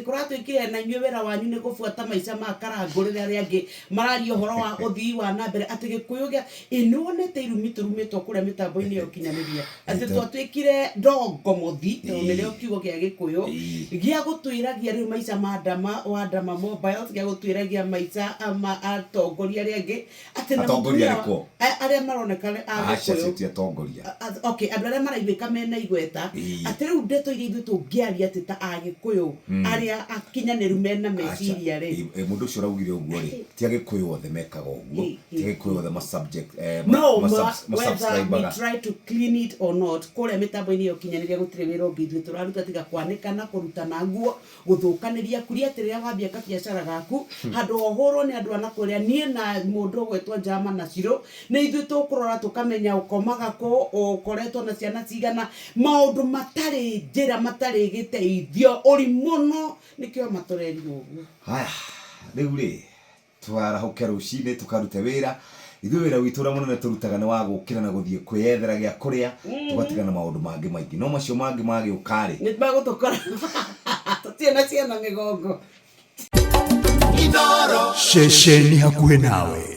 Atĩ kũratuĩkire na inyuĩ wĩra wanyu nĩ gũbuata maica ma Karangũ rĩrĩa arĩa angĩ mararia ũhoro wa ũthii wa na mbere, atĩ Gĩkũyũ gĩa ĩ nĩ wonete irumi tũrumĩtwo kũrĩa mĩtambo-inĩ ya ũkinyanĩria, atĩ twatuĩkire ndongomothi, tondũ nĩrĩo kiugo gĩa Gĩkũyũ gĩa gũtwĩragia rĩu maica ma Ndama wa Ndama Mobiles, gĩa gũtwĩragia maica ma atongoria arĩa angĩ, atĩ na Atongoria mũtumia wa- arĩkũ? Arĩa maroneka nĩ a Aca, Gĩkũyũ. acio ti atongoria. Okay, andũ arĩa maraiguĩka mena igweta, atĩ rĩu ndeto iria ithuĩ tũngĩaria atĩ ta Agĩkũyũ arĩa akinyanĩru mena meciria rĩ. Mũndũ ũcio ũraugire ũguo rĩ, ti Agĩkũyũ othe mekaga ũguo, ti Agĩkũyũ othe ma subject No, whether we try to clean it or not, kũrĩa mĩtambo-inĩ ya ũkinyanĩria gũtirĩ wĩra ũngĩ ithuĩ tũraruta tiga kwanĩka na kũrutana nguo, gũthũkanĩria kuria atĩ rĩrĩa wambia kabiacara gaku, handũ ha ũhũrwo nĩ andũ a nakũrĩa, niĩ na mũndũ ũgwĩtwo Njama na Cirũ nĩ ithuĩ tũkũrora tũkamenya ũkomaga kũ, ũkoretwo na ciana cigana, maũndũ matarĩ njĩra, matarĩ gĩteithio, ũrimũ no nĩkĩo matũrerirwo ũguo. Haya, rĩu rĩ, Twarahũke rũcinĩ tũkarute wĩra. Ithuĩ wĩra witũ ũrĩa mũnene tũrutaga nĩ wa gũkĩra na gũthiĩ kwĩyethera gĩa kũrĩa, tũgatigana na maũndũ mangĩ maingĩ. No macio mangĩ magĩũka-rĩ. Nĩ magũtũkora tũtirĩ na ciana mĩgongo. Ceceni hakuhĩ nawe.